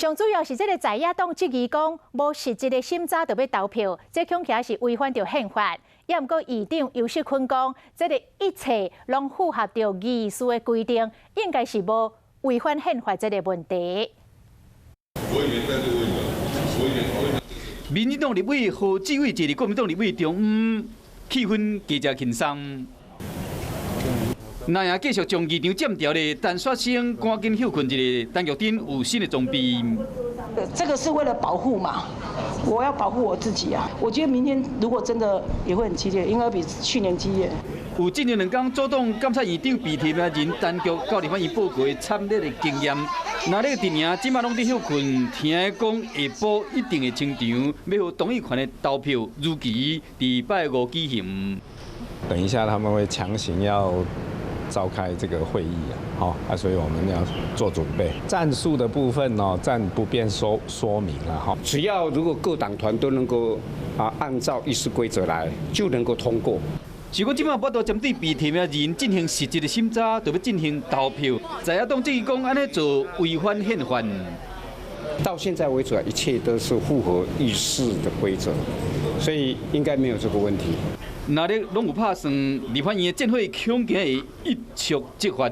上主要是這个在野黨質疑講，無實質的審查就欲投票，這恐驚是違反著憲法。也毋過議長游錫堃講，這个一切攏符合著議事的規定，應該是無違反憲法這个問題。民進黨立委何志偉坐佇國民黨立委中央，氣氛加誠輕鬆。那也繼續將議場佔掉咧，陳雪生趕緊歇睏一下，陳玉珍有新的裝備。這個是為了保護嘛，我要保護我自己啊！我覺得明天如果真的也會很激烈，應該比去年激烈。有進前兩工阻擋監察院長被提名人陳菊到立法院報告的慘烈的經驗，若咧陣營這馬攏佇歇睏，聽講下晡一定會清場，欲予同意權的投票如期佇拜五舉行。等一下他們會強行要召開這個會議啊，好啊，所以我們要做準備。戰術的部分呢，暫不便說明了哈。只要如果各黨團都能夠按照議事規則來，就能夠通過。如果這馬無法度針對被提名人進行實質的審查，就欲進行投票。在野黨質疑講按呢做違反憲法。到現在為止啊，一切都是符合議事的規則，所以應該沒有這個問題。若咧攏有拍算，立法院的戰火恐驚會一觸即發。